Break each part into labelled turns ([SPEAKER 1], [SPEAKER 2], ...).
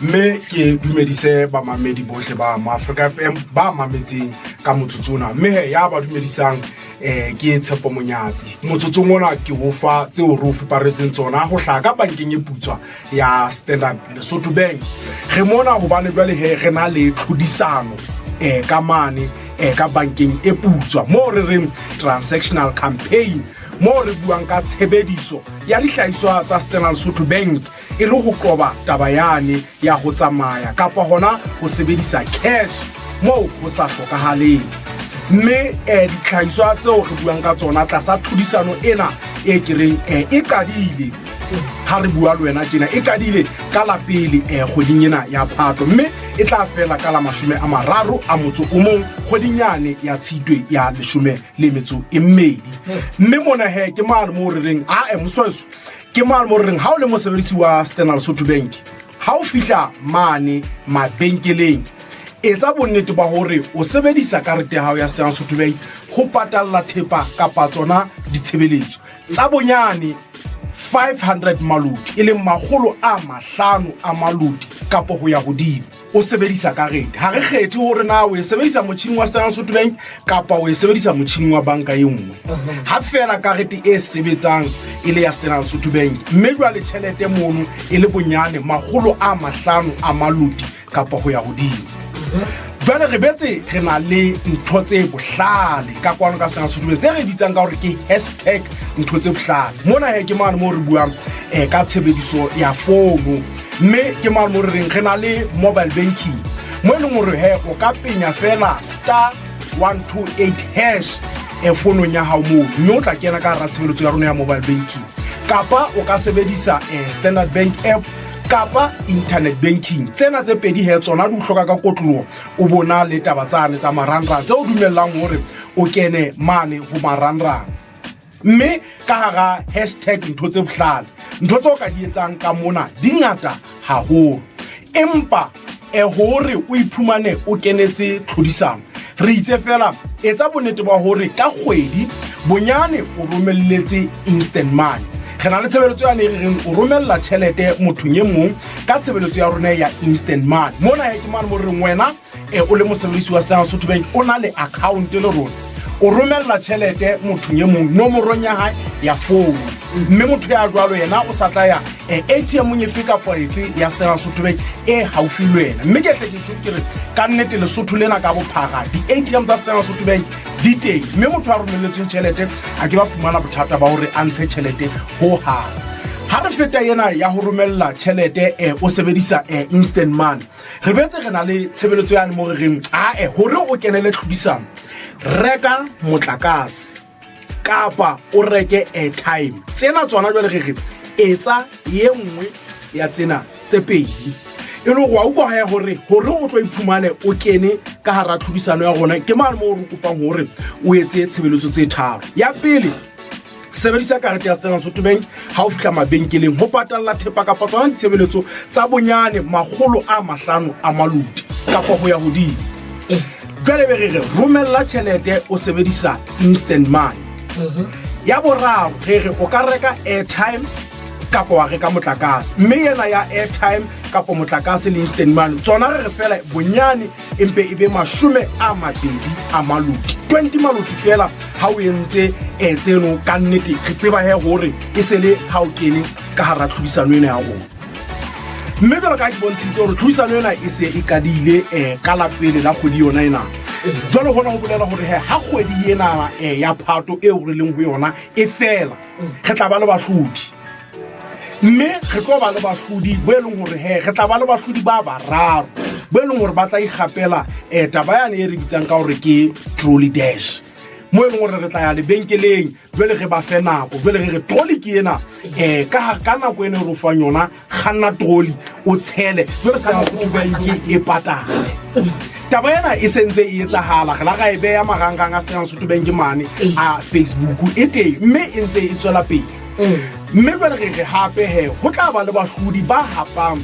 [SPEAKER 1] Mme ke dumedise bamamedi bohle ba Maafrika FM ba mametseng ka motsotso ona. Mme he ya ba dumedisang ke Tshepo Monyatsi. Motsotsong ona ke ho fa tseo re o fuparetseng tsona ho hlaha ka bankeng e putswa ya Standard Lesotho Bank. Re mona hobane jwale he re na le tlhodisano ka mane ka bankeng e putswa moo re reng transactional campaign, moo re buang ka tshebediso ya dihlahiswa tsa Standard Lesotho Bank e le ho qoba taba yane ya ho tsamaya kapa hona ho sebedisa cash moo ho sa hlokahaleng. Mme ditlhahiswa tseo re buang ka tsona tlasa tlhodisano ena e ke reng e qadile ha re bua le wena tjena, e qadile ka la pele kgweding ena ya Phato, mme e tla fela ka la 31 kgweding yane ya Tshitwe ya 12. Mme mona he ke mane moo re reng ae mosweso, ke mane moo re reng ha o le mosebedisi wa Standard Lesotho Bank, ha o fihla mane mabenkeleng, etsa bonnete ba hore o sebedisa karete ya hao ya Standard Lesotho Bank ho patalla thepa kapa tsona ditshebeletso tsa bonyane 500 maloti, e leng 500 a maloti kapo ho ya hodimo. O sebedisa karete, ha re kgethe hore na o e sebedisa motjhining wa Standard Lesotho Bank kapa o e sebedisa motjhining wa banka e nngwe. Ha fela karete e sebetsang e le ya Standard Lesotho Bank, mme jwale tjhelete mono e le bonyane 500 a maloti kapa ho ya hodimo. Jwale re betse re na le ntho tse bohlale ka kwano ka Standard Lesotho Bank tse re bitsang ka hore ke hashtag ntho tse bohlale. Mona he ke mane moo re buang ka tshebediso ya fono, mme ke mane moo re reng re na le mobile banking, mo e leng hore he o ka penya fela star 128 hash fonong ya hao moo, mme o tla kena ka hara tshebeletso ya rona ya mobile banking. Kapa o ka sebedisa Standard Bank app kapa internet banking. Tsena tse pedi he tsona di o hloka ka kotloloho, o bona le taba tsane tsa marangrang tse o dumellang hore o kene mane ho marangrang. Mme ka hara hashtag ntho tse bohlale, ntho tseo ka di etsang ka mona di ngata haholo, empa hore o iphumane o kenetse tlhodisano, re itse fela etsa bonnete ba hore ka kgwedi bonyane o romelletse instant money. Re na le tshebeletso yane e re reng o romella tjhelete mothong e mong ka tshebeletso ya rona ya instant money. Mona he ke mane mo re reng wena o le mosebedisi wa Standard Lesotho Bank, o na le account le rona, o romella tjhelete mothong e mong nomorong ya hae ya founu, mme motho ya jwalo yena o sa tla ya ATM efe kapa efe ya Standard Lesotho Bank e haufi le wena. Mme ke tle ke tjho ke re ka nnete Lesotho lena ka bophara di-ATM tsa Standard Lesotho Bank di teng, mme motho a romelletsweng tjhelete a ke ba fumana bothata ba hore a ntshe tjhelete ho hang. Ha re feta ena ya ho romella tjhelete o sebedisa instant money, re betse re na le tshebeletso yane mo re reng ae hore o kenele tlhodisano, reka motlakase kapa o reke airtime. Tsena tsona jwale re re etsa ye nngwe ya tsena tse pedi, e le hore wa utlwa he hore o tlo iphumane o kene ka hara tlhodisano ya rona. Ke mane moo re kopang hore o etse tshebeletso tse tharo. Ya pele, sebedisa karete ya Standard Lesotho Bank ha o fihla mabenkeleng ho patalla thepa kapa tsona ditshebeletso tsa bonyane 500 a maloti kapa ho ya hodimo. Jwale be re re romella tjhelete o sebedisa instant money. Ya boraro, re re o ka reka airtime kapa wa reka motlakase, mme ena ya airtime kapa motlakase le instant money tsona re re fela bonyane empe e be 20 a maloti, 20 maloti fela. Ha o entse tseno, ka nnete re tseba he hore e se le ha o kene ka hara tlhodisano ena ya rona. Mme jwalo ka ha ke bontshitse hore tlhodisano ena e se e qadile ka la pele la kgwedi yona ena, jwale hona ho bolela hore he ha kgwedi ena ya Phato eo re leng ho yona e fela, re tla ba le bahlodi, mme re tlo ba le bahlodi bo e leng hore he re tla ba le bahlodi ba bararo bo e leng hore ba tla ikgapela taba yane e re bitsang ka hore ke trolley dash, mo e leng hore re tla ya lebenkeleng jwale re ba fe nako, jwale re re trolley ke ena, ka nako ena e re o fang yona, kganna trolley o tshele, jwale Standard Lesotho Bank e patale. Taba ena e sentse e etsahala, re la ra e beha marangrang a Standard Lesotho Bank mane a Facebook e teng, mme e ntse e tswela pele. Mme jwale re re hape he ho tla ba le bahlodi ba hapang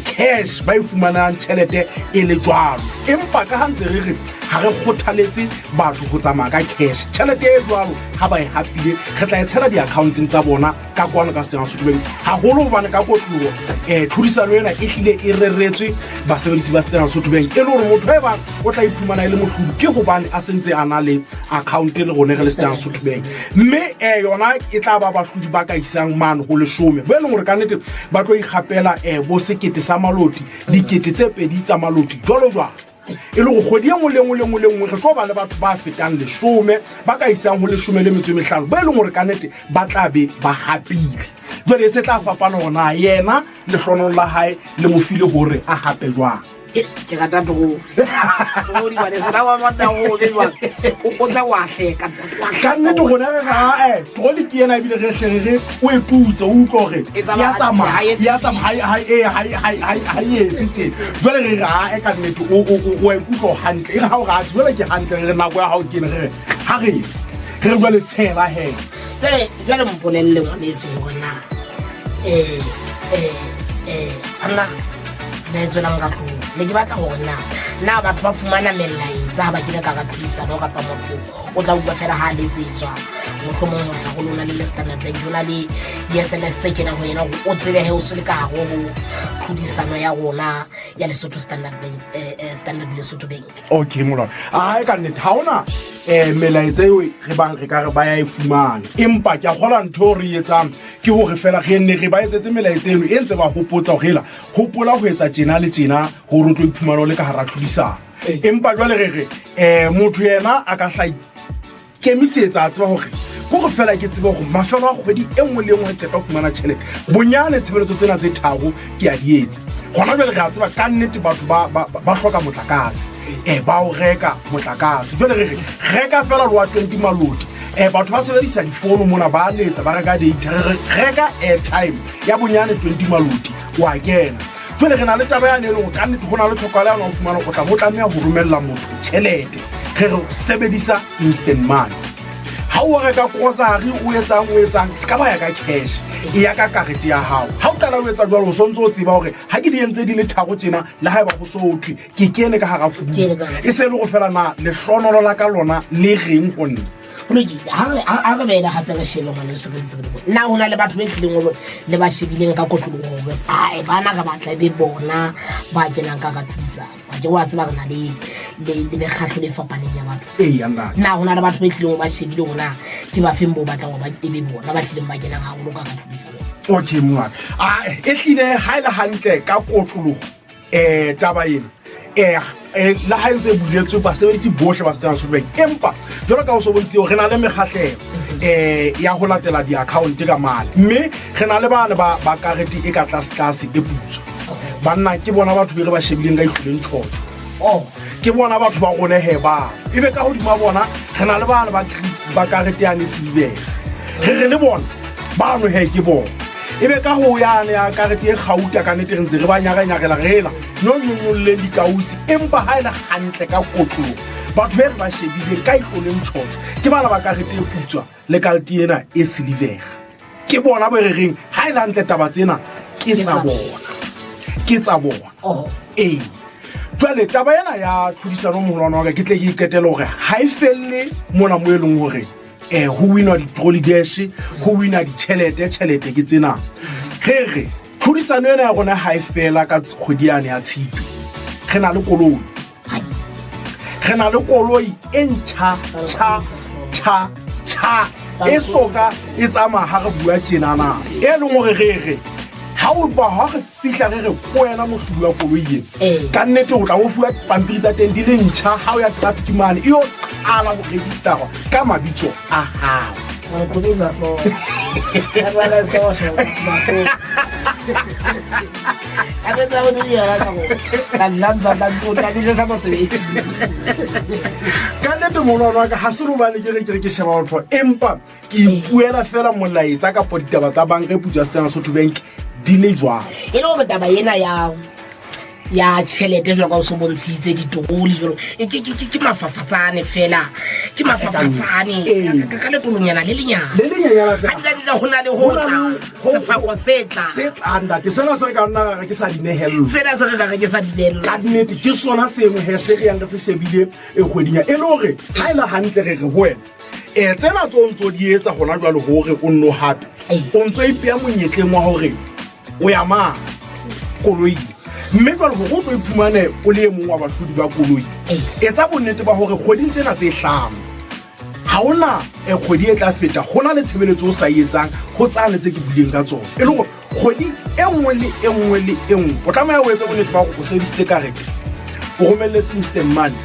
[SPEAKER 1] cash, ba e fumanang tjhelete e le jwalo. Empa ka ha ntse re re ga re kgothaletse batho go tsamaya ka cash. Tšhelete e jwalo ga ba e hapile, re tla e tshela di-accounteng tsa bona ka kwano ka Standard Sotho Bank, haholo gobane ka kotlogo tlhodisano ena e hlile e reretswe basebedisi ba Standard Sotho Bank, e le gore motho e bang o tla iphumana e le mohlodi ke gobane a sentse a na le account le rone re le Standard Sotho Bank. Mme yona e tla ba bahlodi ba ka isang mane go 10, bo e leng gore ka nnete ba tlo ikgapela bo 1000 sa maloti, 2000 tsa maloti, jwalo jwalo. E le gore kgwedi e nngwe le nngwe le nngwe le nngwe re tlo ba le batho ba fetang 10, ba ka isang go 15, ba e leng gore ka nnete ba tla be ba hapile. Jwale e se tla fapana gore na yena lehlonolo la hae le mo file hore a hape jwang.
[SPEAKER 2] Ke rata o tse wa hleka.
[SPEAKER 1] Ka nnete rona re ra troli ke ena, ebile re hle re o e putse, o utlwe hore ya tsamaya, ya tsamaya, ha e etse tje. Jwale re ra e ka nnete o ikutlwa hantle, e re ha o rate jwale ke hantle, re nako ya hao ke ene, re re ha re re jwale tshela he.
[SPEAKER 2] Jwale mpolelle ngwaneso hore na anna na e tswelang ka tlung, ne ke batla hore na batho ba fumana melaetsa ha ba kene ka ka tlhodisano, kapa motho o tla utlwa fela ha a letsetswa, mohlomong ho tla go lona le le Standard Bank, ho na le di-SMS tse kenang ho yena hore o tsebe he o se le ka hare ho tlhodisano ya rona ya Lesotho Standard Bank, Standard Lesotho Bank.
[SPEAKER 1] Okay molwana, ae ka nnete ha ona melaetsa eo re bang re ka re ba ya e fumana, empa ke a kgola ntho eo re e etsang ke hore fela re nne re ba etsetse melaetsa eno e ntse ba hopotsa hore ela hopola ho etsa tjena le tjena hore o tlo iphumana o le ka hara tlhodisano. Empa jwale re re motho yena a ka hla kemisetsa, a tseba hore kore fela ke tsebe hore mafelo a kgwedi e nngwe le e nngwe qeta ho fumana tjhelete, bonyane tshebeletso tsena tse tharo ke a di etse. Gona jwale re a tseba ka nnete batho ba hloka motlakase, ba o reka motlakase. Jwale re re reka fela le wa 20 maloti, batho ba sebedisa difono mona, ba letsa, ba reka data, re re reka airtime ya bonyane 20 maloti, wa kena. Jwale re na le taba yane e leng hore ka nnete ho na le tlhokahalo ya ho fumana, o tla bo tlameha ho romella motho tjhelete, re re sebedisa instant money. Ha o reka grocery, o etsang se ka ba ya ka cash, e ya ka karete ya hao. Ha o qala o etsa jwalo, o sontse o tseba hore ha ke di entse di le tharo tjena, le haeba ho so thwe ke kene ka hara furu, e se le go fela na lehlonolo la ka lona le reng ho nna.
[SPEAKER 2] Ha re beela hape re shebe ngwaneso, re ntse re le na ho na le batho ba ehlileng hore le ba shebileng ka kotloloho hore ae bana re batla e be bona ba kenang ka ka tlhodisano. Ke wa tseba re na le mekgahlo e fapaneng ya batho. Na ho na le batho ba ehlileng ba shebile hore na ke ba feng bo batlang hore e be bona ba hlileng ba kenang haholo ka ka tlhodisano?
[SPEAKER 1] Okay mongwana, e hlile ha e le hantle ka kotloloho taba ena le ha e ntse e buletswe basebedisi bohle ba Standard Sotho Bank, empa jwalo ka ho so bontshitse re na le mekgahlelo ya ho latela di-account ka mane, mme re na le bane ba karete e ka tlase-tlase e putswa. Banna ke bona batho be re ba shebileng ka ihloleng tjhotjho, ke bona batho ba rone he ba ebe ka hodima bona re na le bane ba karete yane silivera, re le bona bano he ke bona ebe ka ho yane ya karete e kgauta. Ka nnete re ntse re ba nyarenyarela re ela no nyonyolleng dikausi, empa ha e le hantle ka kotlolo batho be re ba shebileng ka ihloleng tjhotjho ke bana ba karete e putswa le karete ena e silivera, ke bona bo re reng ha e le hantle taba tsena ke tsa bona, ke tsa bona. Ee, jwale taba ena ya tlhodisano moholwana wa ka ke tle ke iqetele hore ha e felle mona mo e leng hore ho winwa di-trolley dash, ho wina ditjhelete, tjhelete ke tsena. Re re tlhodisano ena ya rona ha e fela ka kgwedi yane ya Tshitwe, re na le koloi, re na le koloi e ntjha tjha tjha tjha e soka e tsamaya ha re bua tjenana, e leng hore re re ha o ba ha re fihla re re ko wena mohlodi wa koloi ena, ka nnete o tla o fuwa pampiri tsa teng di le ntjha. Ha o ya traffic mane e yo qala ho registerwa ka mabitso a hao. Ka nnete molwana wa ka ha se robane ke re ke re ke sheba batho, empa ke ipuela fela molaetsa kapo ditaba tsa banka e putswa Standard Sotho Bank di le jwang.
[SPEAKER 2] E le hore taba ena ya Ya tjhelete jwalo ka o so bontshitse ditoroli jwalo e ke mafafatsane fela, ke mafafatsane ka letolonyana le lenyane.
[SPEAKER 1] Le lenyenyana fela.
[SPEAKER 2] Hantlentle ho na le ho tla sefako se tla.
[SPEAKER 1] Se tlang, ntate, sena se re ka nna ra re ke sa dinehello.
[SPEAKER 2] Sena se re ka re ke sa dinello.
[SPEAKER 1] Ka nnete ke sona seno he se re yang re se shebile e kgweding ya e le hore ha e le hantle re re ho wena tsena tse o ntso di etsa hona jwale hore o nno hape o ntso ipea monyetleng wa hore o ya mang koloing, mme jwale hore o tlo iphumane o le e mong wa bahlodi ba koloi, etsa bonnete ba hore kgweding tsena tse hlano ha hona kgwedi e tla feta ho na le tshebeletso o sa e etsang ho tsane tse ke buileng ka tsona. E le hore kgwedi e nngwe le e nngwe le e nngwe o tlameha o etse bonnete ba hore o sebedisitse karete, o romelletse instant money,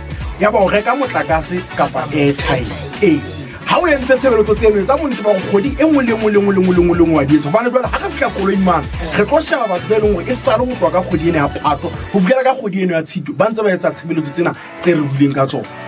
[SPEAKER 1] ya ba o reka motlakase kapa airtime. Ee, ha o entse tshebeletso tseno, etsa bonnete ba hore kgwedi e nngwe le nngwe le nngwe le nngwe le nngwe le nngwe wa di etsa, hobane jwale ha re fihla koloing mane re tlo sheba batho ba e leng hore e sale ho tloha ka kgwedi ena ya Phato ho fihlela ka kgwedi eno ya Tshito ba ntse ba etsa tshebeletso tsena tse re buileng ka tsona.